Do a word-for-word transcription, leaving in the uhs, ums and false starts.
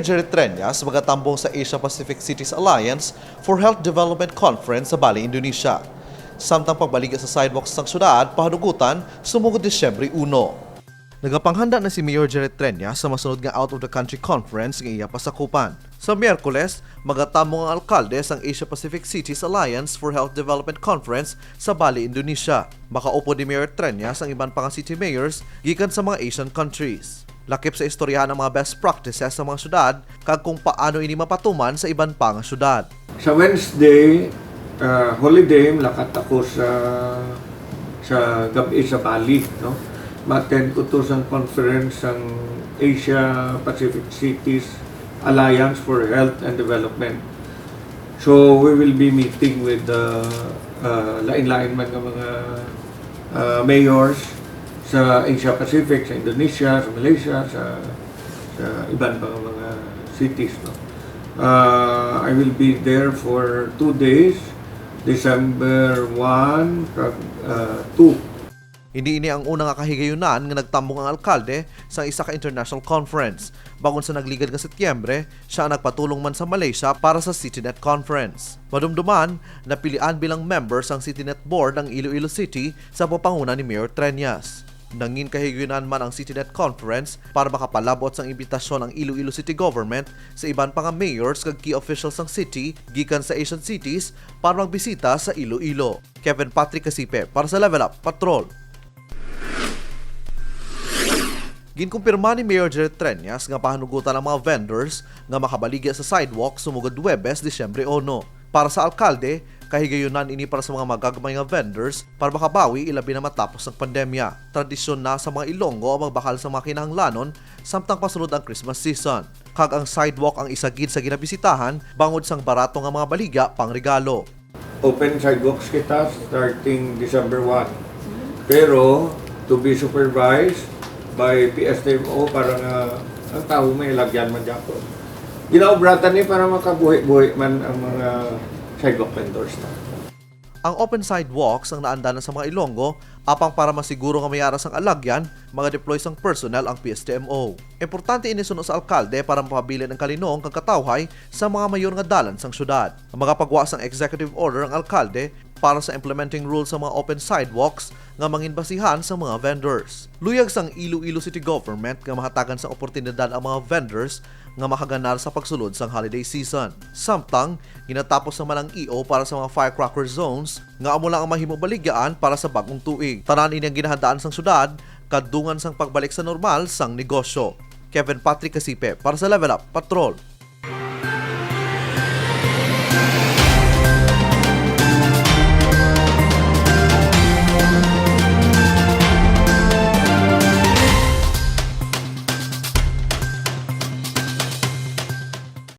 Jerry Treñas magatambong sa Asia Pacific Cities Alliance for Health Development Conference sa Bali, Indonesia. Samtang pagbaligya sa sidewalks sang syudad, pahanugutan, sumugod Disyembre uno. Nagapanghanda na si Mayor Jerry Treñas sa masunod nga out-of-the-country conference nga iya pasakupan. Sa Miyerkules, magatambong ang alkalde sang Asia Pacific Cities Alliance for Health Development Conference sa Bali, Indonesia. Makaupod ni Mayor Treñas ang iban pa nga city mayors gikan sa mga Asian countries. Lakip sa istoryahan ang mga best practices sa mga syudad kag kung paano ini mapatuman sa iban pa nga syudad. Sa Wednesday, ah, holiday, malakat ako sa sa gab-i sa Bali, no? Ma-attend ko to sang conference sang Asia Pacific Cities Alliance for Health and Development. So we will be meeting with the uh, lain-lain man nga mga uh, mayors sa Asia Pacific, sa Indonesia, sa Malaysia, sa, sa iban pa nga mga cities, no. Uh, I will be there for two days, December one kag uh, two. Hindi ini ang una nga kahigayunan nga nagtambong ang alkalde sa isa ka international conference. Bagon sa nagligad nga Setyembre, siya ang nagpatulong man sa Malaysia para sa CityNet Conference. Madumduman, napilian bilang member sang CityNet Board ang Iloilo City sa pagpanguna ni Mayor Treñas. Nangin kahigayunan man ang CityNet Conference para makapalabot sang imbitasyon ang Iloilo City Government sa iban pa nga mayors kag key officials sang city gikan sa Asian cities para magbisita sa Iloilo. Kevin Patrick Casipe para sa Level Up Patrol. Ginkumpirma ni Mayor Jerry Treñas nga pahanugutan ang mga vendors nga makabaligya sa sidewalk sumugod Huwebes, Disyembre uno. Para sa alkalde, kahigayunan ini para sa mga magagmay nga vendors para makabawi ilabi na matapos ang pandemya. Tradisyon na sa mga Ilonggo ang magbakal sa mga kinahanglanon samtang pasulod ang Christmas season. Kag ang sidewalk ang isa gid sa ginabisitahan bangod sang barato nga mga baligya pang regalo. Open sidewalks kita starting December one. Pero to be supervised by P S T M O para nga ang tawo may lagyan man gyapon. Ginaobratan ni para makabuhi-buhi man ang mga sidewalk vendors na. Ang open sidewalks ang naandanan sa mga Ilonggo apang para masiguro nga may ara sang alagyan, maga-deploy sang personnel ang P S T M O. Importante ini suno sa alkalde para mapabilin ang kalinong kag katawhay sa mga mayor nga dalan sang syudad. Magapagwa sang executive order ang alkalde para sa implementing rules sa mga open sidewalks nga mangin basihan sa mga vendors. Luyag sang Iloilo City Government nga mahatagan sang oportunidad ang mga vendors nga makaganar sa pagsulod sang holiday season. Samtang, ginatapos naman ang E O para sa mga firecracker zones nga amo lang ang mahimo baligyaan para sa bag-ong tuig. Tanan ini ang ginahandaan sang syudad kadungan sang pagbalik sa normal sang negosyo. Kevin Patrick Casipe para sa Level Up Patrol.